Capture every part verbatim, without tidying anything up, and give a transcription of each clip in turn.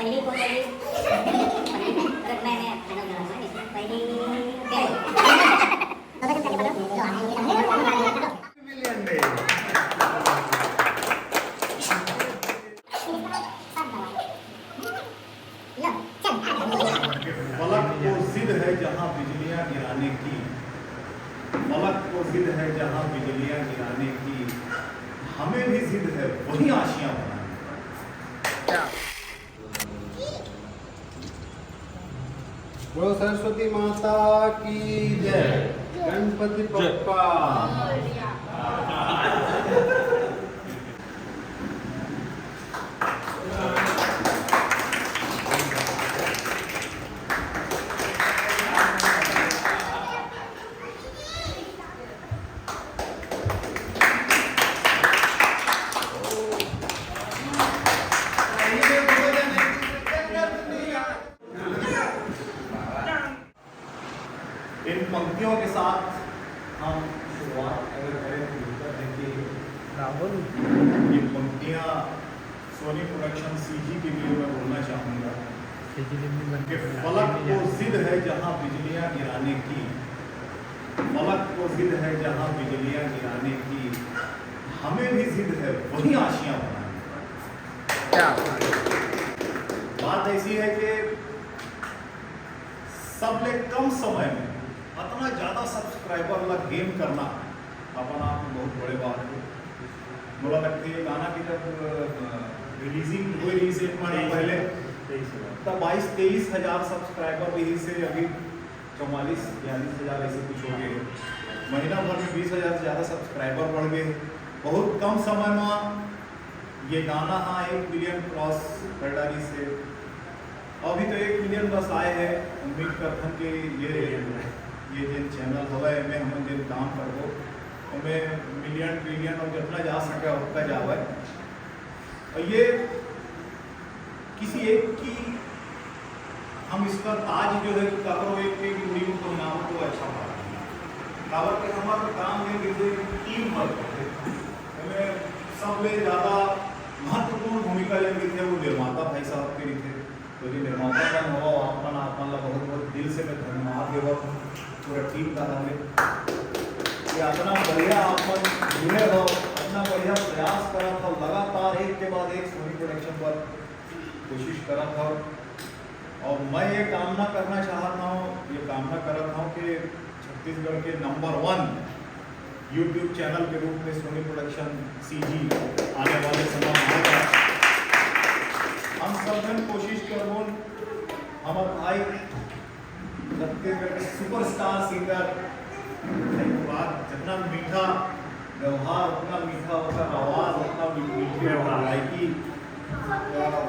पहली कौन बोली? अगर मैं, मैं final कर रहा हूँ, इसमें पहली, पहली। फलक को जिद है जहां बिजलियां गिराने की, फलक को जिद है जहां बिजलियां गिराने की, हमें भी जिद है वही आशियां बनाने की। बोलो सरस्वती माता की जय। गणपति बप्पा। इन पंक्तियों के साथ हम शुरुआत अगर करें तो बेहतर है कि राहुल। ये पंक्तियां सोनी प्रोडक्शन सीजी के लिए मैं बोलना चाहूँगा कि फलक को जिद है जहाँ बिजलियाँ गिराने की, फलक को जिद है जहाँ बिजलियाँ गिराने की, हमें भी जिद है वही आशियाँ बनाने की। क्या बात ऐसी है कि सबले कम समय में अतना ज्यादा सब्सक्राइबर ला गेन करना अपन आप में बहुत बड़े बात है। मोला लगथे ये गाना के जब रिलीजिंग हुए रहिस एक महीना पहले, तब बाईस तेईस हजार सब्सक्राइबर रहिस हे, अभी चौवालीस बयालीस हजार ऐसे कुछ हो गए। महीना भर में बीस हजार से ज्यादा सब्सक्राइबर बढ़ गए। बहुत कम समय में ये गाना हा एक मिलियन क्रॉस कर डारिस हे। अभी तो एक मिलियन बस आए हे। उम्मीद करथन कि ये, ये जेन चैनल हवय, एमे हमन जेन काम करबो, ओमे मिलियन, ट्रिलियन और जितना जा सके, उतना जावय। और ये किसी एक की हम इसका ताज जो है, काकरो एक पे भी उंगली को बनाओ तो अच्छा बात है। काबर के हमारा काम ये कि टीम वर्क है। एमे सबले ज्यादा महत्वपूर्ण भूमिका जेन रहिथे, वो निर्माता भाई साहब के रहिथे। तो ये निर्माता मन हवव, आप मन, आप मन ला बहुत बहुत दिल से मैं धन्यवाद देवत हूँ पूरा टीम का हर ले। ये अतना बढ़िया आप मन जुड़े हो, अतना बढ़िया प्रयास करत हो, लगातार एक के बाद एक सोनी प्रोडक्शन पर कोशिश करत हो। और मैं ये कामना करना चाहत हूँ, ये कामना करत हूँ कि छत्तीसगढ़ के नंबर वन YouTube चैनल के रूप में सोनी प्रोडक्शन सीजी आने वाले समय में आएगा। हम सब जन कोशिश करबो, हमारे भाई छत्तीसगढ़ के सुपरस्टार सिंगर, जितना मीठा व्यवहार, उतना मीठा ओकर आवाज़, उतना मीठी ओकर गायकी।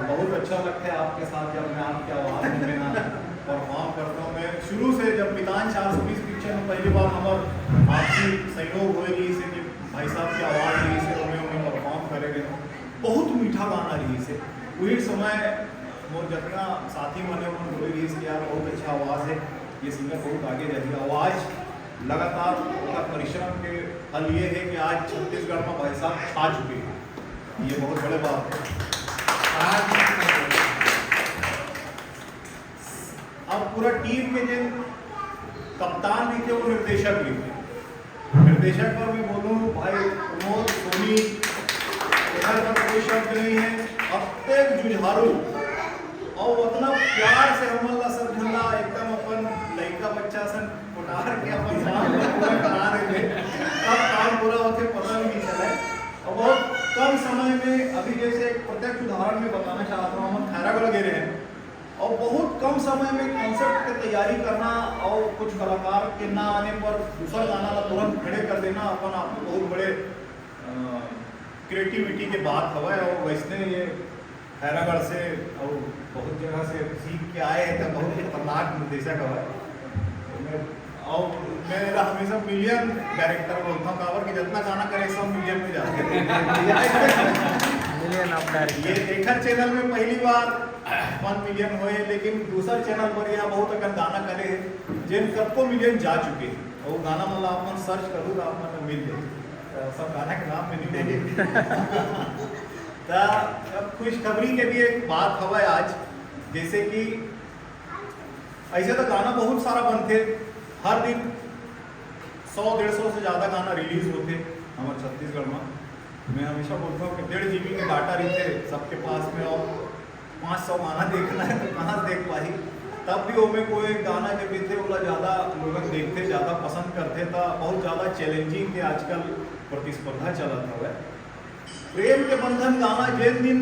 बहुत अच्छा लगता है आपके साथ जब मैं आपके आवाज़ में मैं परफॉर्म करता हूँ। मैं शुरू से जब मितान चार सौ बीस पिक्चर में पहली बार हमार आपसी सहयोग हुए रहिस हे कि भाई साहब की आवाज़ रहिस हे, तो मैं उन्हें परफॉर्म करे गए हूँ। बहुत मीठा गाना रहिस हे। वही समय मोर जतना साथी मन हे, उमन बोले रहिस कि यार बहुत अच्छा आवाज़ है, ये सिंगर बहुत आगे जाही। आवाज़ लगातार ओकर परिश्रम के फल ये है कि आज छत्तीसगढ़ में भाई साहब छा चुके हैं, ये बहुत बड़े बात है। आज अब पूरा टीम के जिन कप्तान भी थे, वो निर्देशक भी थे। निर्देशक पर मैं बोलूँ, भाई प्रमोद, सोनी, इधर पर कोई शब्द नहीं है। अतेक जुझारू और उतना प्यार से हमन ला सब झन ला एकदम अपन लइका बच्चा सन कोटार के अपन काम पूरा करा देथे, तब काम पूरा होथे, पता भी नहीं चले। और बहुत कम समय में, अभी जैसे एक प्रत्यक्ष उदाहरण मैं बताना चाहता हूँ, हम खैरागढ़ गए रहे और बहुत कम समय में कॉन्सर्ट के तैयारी करना और कुछ कलाकार के ना आने पर दूसर गाना ला तुरंत खड़े कर देना अपन आप में बहुत बड़े क्रिएटिविटी के बात हवय। और वैसने ये खैरागढ़ से और बहुत जगह से सीख के आए हैं, तो बहुत खतरनाक निर्देशक हवय। तो मैं, और मैं एला हमेशा मिलियन डायरेक्टर बोलता हूँ, काबर कि जितना गाना करे सब मिलियन में जाते हैं। Million of director. ये एकर चैनल में पहली बार वन मिलियन होए, लेकिन दूसर चैनल पर यह बहुत अकन गाना करे है, जिन सबको मिलियन जा चुके हैं। और वो गाना मतलब आप मन सर्च करूँ तो आप मन मिल जाए। तो सब गाना के नाम में नहीं बोले। तो अब खुशखबरी के भी एक बात हवय आज, जैसे कि ऐसे तो गाना बहुत सारा बनथे, हर दिन सौ डेढ़ सौ से ज़्यादा गाना रिलीज होथे हमर छत्तीसगढ़ में। मैं हमेशा बोलता हूँ कि डेढ़ जीबी के डाटा रहिथे सबके पास में, और पाँच सौ गाना देखना है तो कहाँ से देख पाही? तब भी ओमे कोई गाना जब रहिथे, ओला ज़्यादा लोग देखथे, ज़्यादा पसंद करथे, तो बहुत ज़्यादा चैलेंजिंग के आजकल प्रतिस्पर्धा चलत हवय। प्रेम के बंधन गाना जेन दिन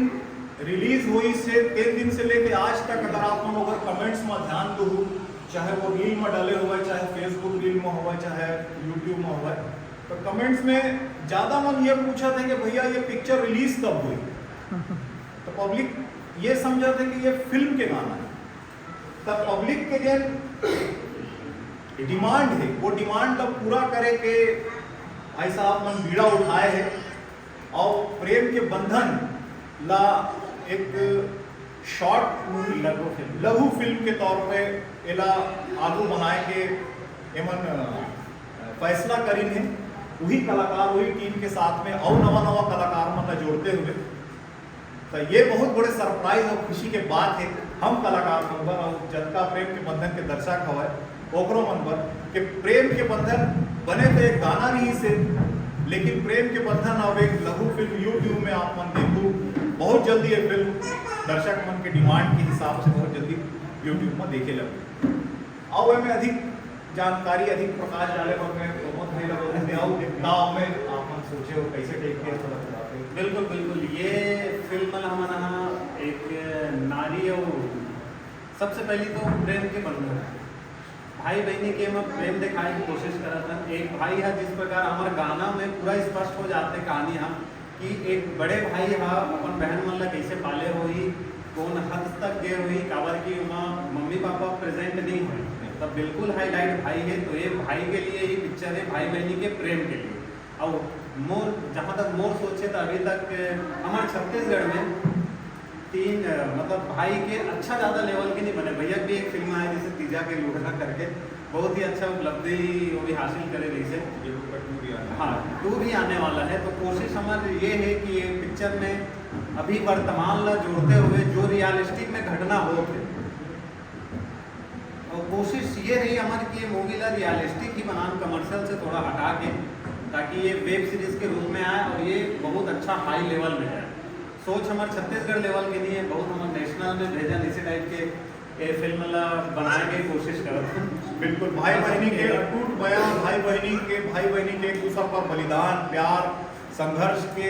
रिलीज होइस हे, तेन दिन से लेके आज तक अगर आप मन ओकर कमेंट्स में ध्यान दहू, चाहे वो रील में डाले होवय, चाहे Facebook रील में होवय, चाहे YouTube में होवय, तो कमेंट्स में ज्यादा मन ये पूछत हे कि भैया, ये पिक्चर रिलीज कब होई? तो पब्लिक ये समझत हे कि ये फिल्म के गाना है। तब पब्लिक के जेन डिमांड है, वो डिमांड ला पूरा करे के भाई साहब मन बीड़ा उठाए हे। और प्रेम के बंधन ला एक शॉर्ट मूवी, लघु फिल्म। लघु फिल्म के तौर पे एला आगू बनाए के एमन, अ, फैसला करिन हे। वही कलाकार, वही टीम के साथ में और नवा नवा कलाकार मन ला जोड़ते हुए, तो ये बहुत बड़े सरप्राइज और खुशी के बात है। हम कलाकार मन बर और जतका प्रेम के बंधन के दर्शक हवय, ओकरो मन बर, कि प्रेम के बंधन बने तो एक गाना रहिस हे, लेकिन प्रेम के बंधन अब एक लघु फिल्म YouTube में आप मन देखू। बहुत जल्दी ये फिल्म दर्शक मन के डिमांड के हिसाब से बहुत जल्दी YouTube में देखे लगू। अउ एमे अधिक जानकारी, अधिक प्रकाश डाले बर मैं प्रमोद भाई ला बोलूँ कि अउ का ओमे आप मन सोचे हो, कैसे take किया, थोड़ा बता दो। बिल्कुल, बिल्कुल। ये फिल्म ला हमन ह एक नारी अउ सबसे पहली तो प्रेम के बंधन है, भाई बहनी के हम प्रेम दिखाए की कोशिश करत हन। एक भाई है, जिस प्रकार हमर गाना में पूरा स्पष्ट हो जाते कहानी हम कि एक बड़े भाई ह अपन बहन मन ला कैसे पाले होही, कौन हद तक गए होही, काबर कि ओमा मम्मी पापा प्रेजेंट नहीं होय, तब बिल्कुल हाईलाइट भाई है। तो ये भाई के लिए ही पिक्चर है, भाई बहनी के प्रेम के लिए। और मोर, जहाँ तक मोर सोच है, तो अभी तक हमर छत्तीसगढ़ में तीन, अ, मतलब भाई के अच्छा ज़्यादा लेवल के नहीं बने। भैया की भी एक फिल्म आए जैसे तीजा के लूढ़ा करके, बहुत ही अच्छा उपलब्धि वो भी हासिल करे रहिस हे। ये टू भी आने हाँ, टू भी आने वाला है। तो कोशिश हमारी ये है कि ये पिक्चर में अभी वर्तमान ला जोड़ते हुए जो रियलिस्टिक में घटना होत हे, और कोशिश ये रही हमारी कि ये मूवी ला रियलिस्टिक ही बनान, कमर्शियल से थोड़ा हटा के, ताकि ये वेब सीरीज के रूप में आए और ये बहुत अच्छा हाई लेवल में जाए। सोच हमारे छत्तीसगढ़ लेवल के नहीं है, बहुत हमारे नेशनल में भेजन, इसी टाइप के ये फिल्म ला बनाए के कोशिश करत हन। बिल्कुल, भाई बहनी के अटूट बयान, भाई बहनी के, भाई बहनी के एक दूसर पर बलिदान, प्यार, संघर्ष के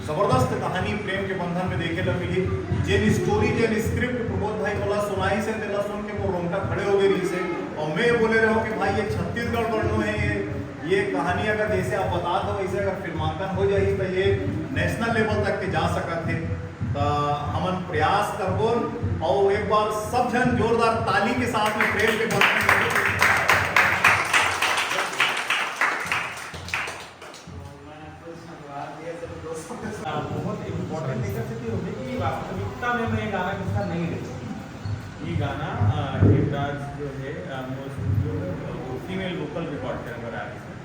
जबरदस्त कहानी प्रेम के बंधन में देखे ला मिली। जेन स्टोरी, जेन स्क्रिप्ट प्रमोद भाई मोला सुनाइस हे, तेला सुन के मोर रोंगटा खड़े हो गए रहिस हे। और मैं ये बोले रहो कि भाई, ये छत्तीसगढ़ बर नो है, ये, ये कहानी अगर जैसे आप बतात हो, वैसे अगर फिल्मांकन हो जाही, तो ये नेशनल लेवल तक के जा सकत हे। तो हमन प्रयास करबो, और एक बार सब जन जोरदार ताली के साथ में प्रेम के बंधन बहुत इंपॉर्टेंट नेसेसिटी होगी कि वास्तविकता में मैं ये गाना किस्सा नहीं लिखूँ। ये गाना, अ, हेमराज जो है, अ, वो स्टूडियो में, अ, वो फीमेल वोकल रिकॉर्ड करने वाला आर्टिस्ट है।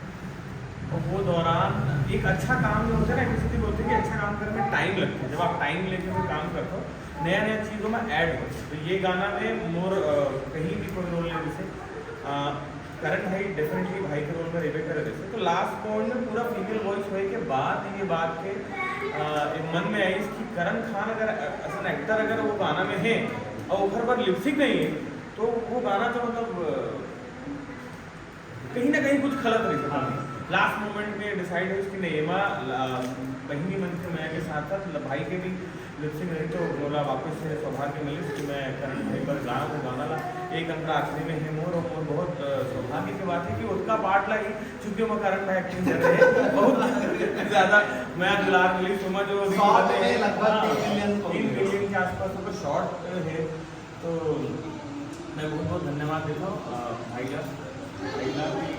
और वो दौरान एक अच्छा काम जो होता है ना, किसी भी बोलते हैं कि अच्छा काम करने में टाइम लगता है। जब आप टाइम लेके कोई काम करते हो, नया नया चीज़ों में ऐड होता है। तो ये गाना में मोर, अ, कहीं भी कोई रोल नहीं, जैसे, अ, करण भाई डेफिनेटली भाई के रोल में रेबेका रहिस हे। तो लास्ट पॉइंट में पूरा फीमेल वॉइस होए के बाद ये बात के, अ, एक मन में आई कि करण खान अगर, अ, as an actor अगर वो गाना में है और ओकर बर लिपसिंक नहीं है, तो वो गाना तो मतलब, अ, कहीं ना कहीं कुछ खलत रहिथे। लास्ट मोमेंट में डिसाइड होइस कि नहीं, एमा ला-, बहिनी मन के मया के साथ साथ ल-, भाई के भी लिपसिंक रही, तो मोला वापस से सौभाग्य मिलिस कि मैं करण भाई पर गाना, वो गाना ला एक अंतरा आखिरी में है मोर, और मोर बहुत, अ, सौभाग्य की बात है कि उसका पार्ट ला ही, चूंकि वो करण भाई एक्टिंग कर रहे हैं, बहुत ज्यादा मया दुलार मिलिस। सुमा जो अभी सौ में लगभग हाँ, तीन मिलियन को तीन मिलियन के आसपास ऊपर शॉर्ट है। तो मैं बहुत बहुत धन्यवाद देता हूँ, अ, भाई ला, भाई ला भी,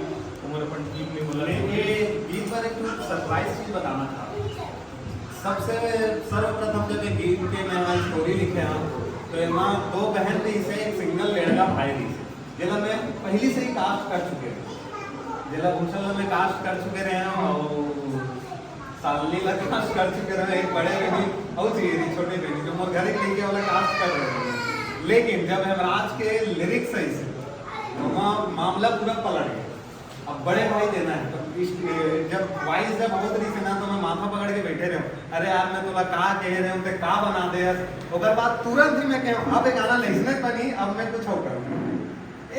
उमर अपन टीम में बोला। मैं ये गीत पर एक सरप्राइज चीज बताना था। सबसे सर्वप्रथम जब ये गीत के मैं स्टोरी लिखे हूँ, तो एमा दो बहन रहिस हे, एक सिंगल लड़का भाई रहिस हे, जेला मैं पहले से ही कास्ट कर चुके रहे, जेला भूषण ला मैं कास्ट कर चुके रहे हूँ, और सालनी ला कास्ट कर चुके रहे, एक बड़े बेबी और जी छोटे बेबी जो मोर घर एक लेके वाला कास्ट कर रहे हैं। लेकिन जब हेमराज के लिरिक्स आइस, तो वहाँ मामला पूरा पलट गया। अब बड़े भाई देना है, तो इस, जब वॉइस जब होत रही ना, तो मैं माथा पकड़ के बैठे रहे, "अरे यार, मैं तोला का कह रहे हूँ, ते का बना दे यार।" ओकर बाद तुरंत ही मैं कह, "अब एक गाना लिखने तो नहीं, अब मैं कुछ और करूँगा।"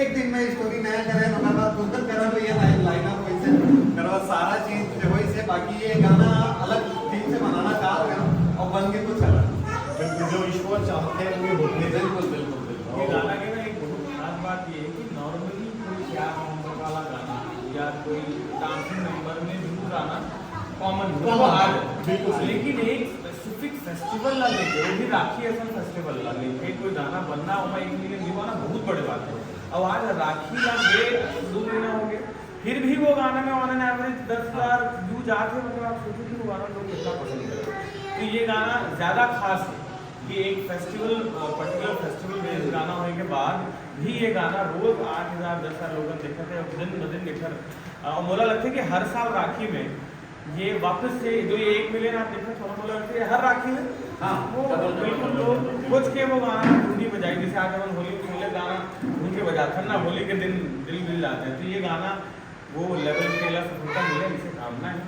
एक दिन में स्टोरी नया करे, ओकर बाद दूसरा करे, तो ये लाइन, लाइन अप वैसे करवा, सारा चीज जो है इसे, बाकी ये गाना अलग थीम से बनाना चाह रहे हो और बन के कुछ अलग। बिल्कुल, जो ईश्वर चाहते हैं, वो होते हैं। बिल्कुल, बिल्कुल, बिल्कुल। ये गाना के ना एक बहुत खास बात ये है कि नॉर्मली कोई प्यार मोहब्बत वाला गाना या कोई डांसिंग नंबर में जरूर गाना कॉमन हो, common, आ जाए। बिल्कुल सही। लेकिन एक स्पेसिफिक फेस्टिवल ला लेके, वो भी राखी असन फेस्टिवल ला लेके कोई गाना बनना, ओमा एक मिलियन व्यू आना बहुत बड़े बात है। अब आज राखी ला गए दो महीना हो गए, फिर भी वो गाना में ऑन एन एवरेज दस हज़ार व्यू जाते, मतलब आप सोचो कि वो गाना लोग कितना पसंद करें। तो ये गाना ज़्यादा खास है कि एक फेस्टिवल, पर्टिकुलर फेस्टिवल बेस्ड गाना होने के बाद भी ये गाना रोज आठ हज़ार, दस हज़ार लोगन देखत है, दिन ब दिन निखर। अ, मोला लगता है कि हर साल राखी में ये वापस से जो ये एक मिलियन आप देख रहे हो, थोड़ा मोला लगता है हर राखी में हाँ, वो double, double, बिल्कुल double, लोग double। कुछ के वो गाना धुन ही बजाई, जैसे आज हम होली में सुन ले गाना धुन के बजाते हैं ना, होली के दिन दिल मिल जाते हैं, तो ये गाना वो लेवल पे ला सफलता मिले, इसे कामना है।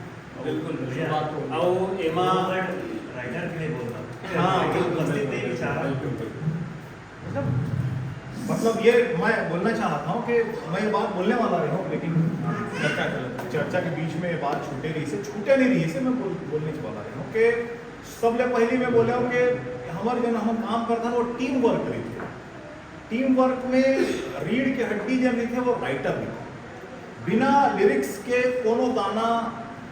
बिल्कुल, बिल्कुल। शुरुआत हो। अउ एमा राइटर के लिए बोलना। हाँ, बिल्कुल, उपस्थित बिल्कुल, नहीं विचार। बिल्कुल, बिल्कुल। मतलब, मतलब ये मैं बोलना चाहता हूँ कि मैं ये बात बोलने वाला रहा हूँ, लेकिन चर्चा चलत है। चर्चा के बीच में ये बात छूटे रही से, छूटे नहीं रही से मैं बोल, बोलने वाला रहा हूँ कि सबले पहली मैं बोले हूँ कि हमारे जन हम काम करता ना, वो टीम वर्क रही थी। टीम वर्क में रीढ़ की हड्डी जन रही थे, वो राइटर रही थी। बिना लिरिक्स के कोनो गाना,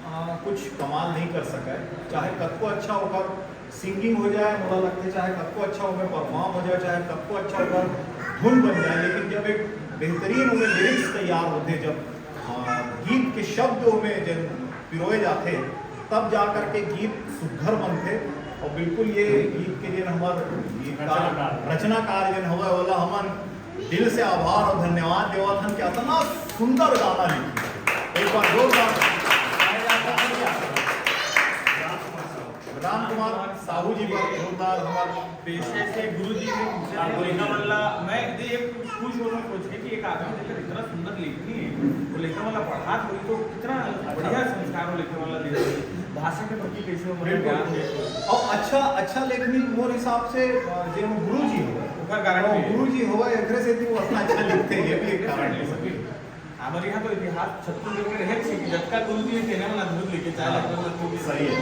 आ, कुछ कमाल नहीं कर सका है। चाहे कतको अच्छा ओकर सिंगिंग हो जाए, मोला लगथे, चाहे कतको अच्छा ओकर परफॉर्म हो जाए, चाहे कतको अच्छा ओकर धुन बन जाए, लेकिन जब एक बेहतरीन ओमे लिरिक्स तैयार होथे, जब, आ, गीत के शब्द ओमे जब पिरोए जाथे, तब जा करके गीत सुघर बनथे। और बिल्कुल ये गीत के जेन हमर गीतकार, रचनाकार। रचनाकार जेन हवय, ओला हमन दिल से आभार और धन्यवाद देवत हन कि अतना सुंदर गाना लिखे। एक बार जोरदार राम कुमार साहू जी पर जोरदार हमर पेशे से गुरु जी के पूछे थे, लेखा वाला, मैं दे एक खुश होना सोच के कि एक आदमी जेकर इतना सुंदर लेखनी है, वो लेखा वाला पढ़ात होई तो कितना बढ़िया संस्कार हो लेखा वाला दे। भाषा के प्रति कैसे हो, मतलब, बिल्कुल। ज्ञान दे। और अच्छा, अच्छा लेखनी मोर हिसाब से, अ, जे हम गुरु जी हो, ओकर कारण और भी है। गुरु जी हो, एकरे से भी वो अपना अच्छा लिखते हैं, ये भी एक कारण है। Definitely। हमारे यहाँ तो इतिहास छत्तीसगढ़ में रहे छे कि जतका गुरु जी है, तेने मन अद्भुत लिखे, चाहे हाँ। लगभग लगभग सही है।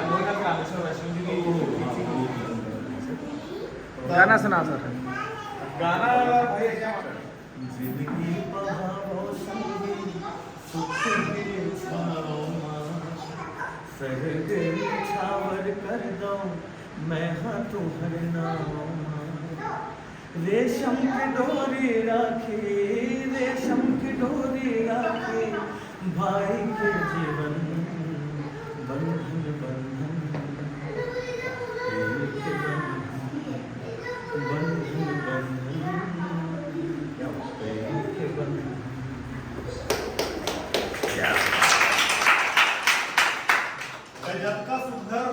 मोर का रामेश्वर वैष्णव जी की गाना सुना सर। गाना भाई ऐसा जिंदगी बहावो संगी, सुख के छाँव मा, सरग निछावर कर दो, मैं हाँ तुहर नाँव मा। रेशम के डोरी राखी, रेशम के डोरी राखी, भाई के जीवन बंधन, बंधन, प्रेम के बंधन, बंधन, बंधन, प्रेम के बंधन। गजब का सुंदर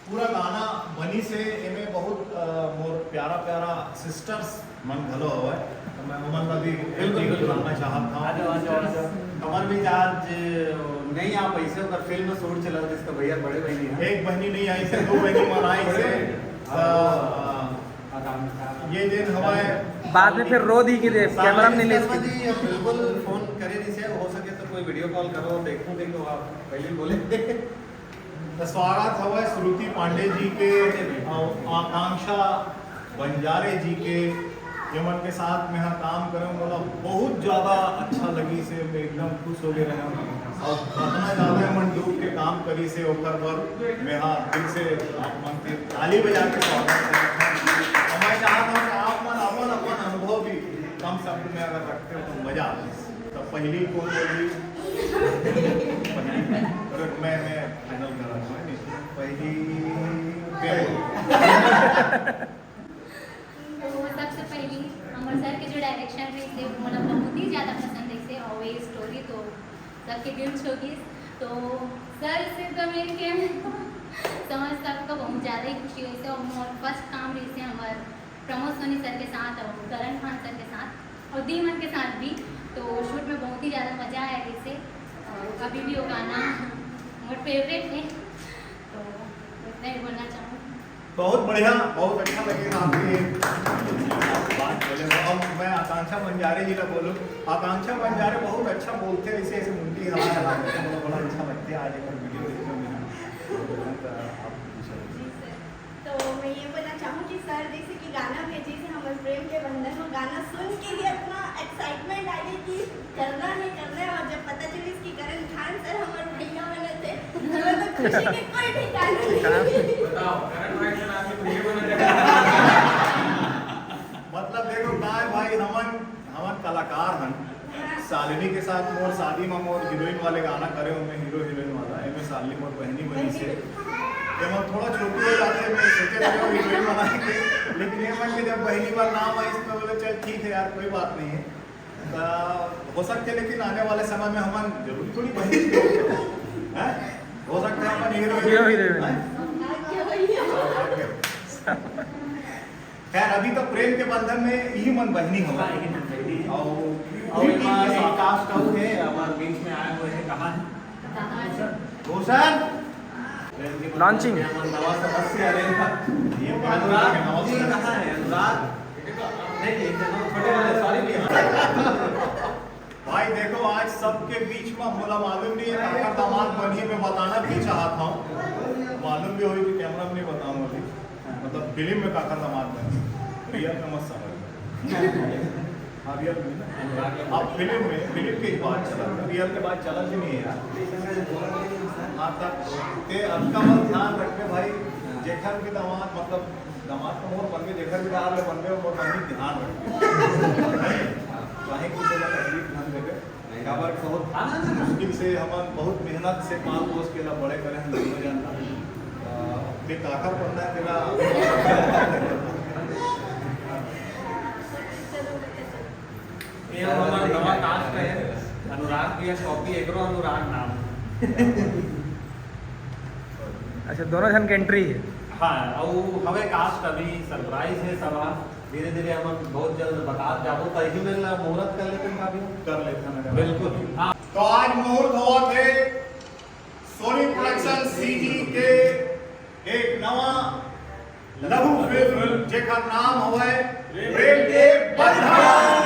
पूरा गाना बनी से एमे बहुत, अ, मोर प्यारा प्यारा सिस्टर्स मन घलो हवय, तो मैं ओमन ला भी बिल्कुल, एक बिल्कुल। बुलाना चाहत हूँ। आ जाओ, आ जाओ, आ जाओ। हमर भी आज नहीं आ पैसे, ओकर फिल्म शूट चलत रहिस, तो भैया बड़े बहिनी है। एक बहिनी नहीं आई से, दो बहिनी मन आई से। हाँ। अ, ये दिन हवय बाद में फिर रो दी कि दे, सामने कैमरा में नहीं ले शर्मा सके। जी, हम बिल्कुल फोन करे नहीं से, हो सके तो कोई वीडियो कॉल करो, देखो, देखो, आप पहले बोले थे। तो स्वागत हवय श्रुति पांडे जी के अउ आकांक्षा बंजारे जी के, जेमन के साथ में हा काम करे, मोला बहुत ज्यादा अच्छा लगिस हे, मैं एकदम खुश हो गए रहे हूँ। और इतना ज्यादा मन डूब के काम करिस हे, ओकर बर मैं हा दिल से आप मन के ताली बजा के स्वागत करत हूँ। और मैं चाहता हूँ कि आप मन अपन अपन अनुभव भी कम शब्द में अगर रखते हो तो मजा आ जाए। तो पहली कौन बोली? पहली, अरे मैं, मैं फाइनल कर रहा हूँ, नहीं, पहली मैं बोलूँ। तो सबसे पहली हमर सर के जो डायरेक्शन रहिस हे, वो मोला बहुत ही ज्यादा पसंद रहिस हे, और ये स्टोरी तो सबके दिल छू गइस। तो सर से तो मिल के समझ सबका बहुत ज्यादा ही खुशी होइस हे, और मोर फर्स्ट काम रहिस हे हमर प्रमोद सोनी सर के साथ और करण खान सर के साथ और दीमन के साथ भी। तो शूट में बहुत ही ज़्यादा मज़ा आया जैसे, और अभी भी वो गाना मोर फेवरेट है। तो इतना ही बोलना चाहूँगी। बहुत बढ़िया, बहुत अच्छा लगे आपकी ये बात बोले। अब मैं आकांक्षा बंजारे जी का बोलूँ। आकांक्षा बंजारे बहुत अच्छा बोलते हैं, ऐसे ऐसे मुंडी हवा हवा देते हैं, बहुत बड़ा अच्छा लगता है। आज एक वीडियो देखने में तो आप जी सर, तो मैं ये बोलना चाहूँ कि सर जैसे कि गाना भेजे से हमर प्रेम के बंधन में गाना सुन के ही इतना एक्साइटमेंट आ गई कि करना है, करना है। और जब पता चली कि करण खान सर हमर भैया बने थे, तो मैं तो खुशी के कोई ठिकाना नहीं। बताओ, करण भाई के नाम में भैया बने थे। मतलब देखो, काय भाई, हमन हमन कलाकार हन। शालिनी के साथ मोर शादी में मोर हीरोइन वाले गाना करे, उनमें हीरो हीरोइन वाला, एमे शालिनी मोर बहनी बनी से। ये मन थोड़ा छोटी हो जाते हैं, मैं सोचे रहे हूँ हीरोइन बनाने के, लेकिन ये मन के जब बहनी वाला नाम आइस, इसमें बोले, "चल ठीक है यार, कोई बात नहीं है।" तो हो सकते, लेकिन आने वाले समय में हमन जरूरी थोड़ी बहनी के हैं, हो सकता है हमन हीरो हीरो हीरो हीरोइन। हैं? खैर, अभी तो प्रेम के बंधन में यही मन बहनी हो। हाँ, यही मन बहनी है। और और पूरी टीम के साथ। कास्ट आउट है, हमारे बीच में आए हुए हैं, कहाँ है? भूषण। प्रेम के बंधन लॉन्चिंग। में हमारे नवा सदस्य आ रहे हैं। ये अनुराग जी कहाँ है? अनुराग। नहीं, ये तो छोटे वाले, सॉरी भैया। भाई देखो, आज सबके बीच में मोला मालूम नहीं है, काकर दामाद बनिए, मैं बताना भी चाहता हूँ, मालूम भी होई कि कैमरा में नहीं बताऊँ अभी, मतलब फिल्म में काकर दामाद बनिए, रियल में मत समझ। हाँ, रियल में ना, अब फिल्म में, फिल्म के ही बात चला, रियल के बात चला भी नहीं है यार। हाँ, तब ते अतका बस ध्यान रखबे भाई, जेखर भी दामाद, मतलब दामाद तो मोर बनबे, जेखर भी दामाद ले बनबे, मोर बहनी ध्यान रखबे। काहे कि तेला तकलीफ झन देबे। काबर बहुत मुश्किल से हमन बहुत मेहनत से पाल पोस के ला बड़े करे हैं दोनों जन ला। अ, ते काकर बनना है तेरा? ये हमारा नवा कास्ट है, अनुराग भैया कॉपी एकरो अनुराग नाम। अच्छा, दोनों जन के एंट्री है। हाँ, और हमें कास्ट अभी सरप्राइज है सब। धीरे धीरे हम बहुत जल्द बता जाबो, तो यही में मुहूर्त कर लेते हैं भाभी। कर लेते हैं। बिल्कुल। हाँ। तो आज मुहूर्त होवत हे सोनी प्रोडक्शन सीजी के एक नवा लघु फिल्म, जेकर नाम हवय प्रेम के बंधन।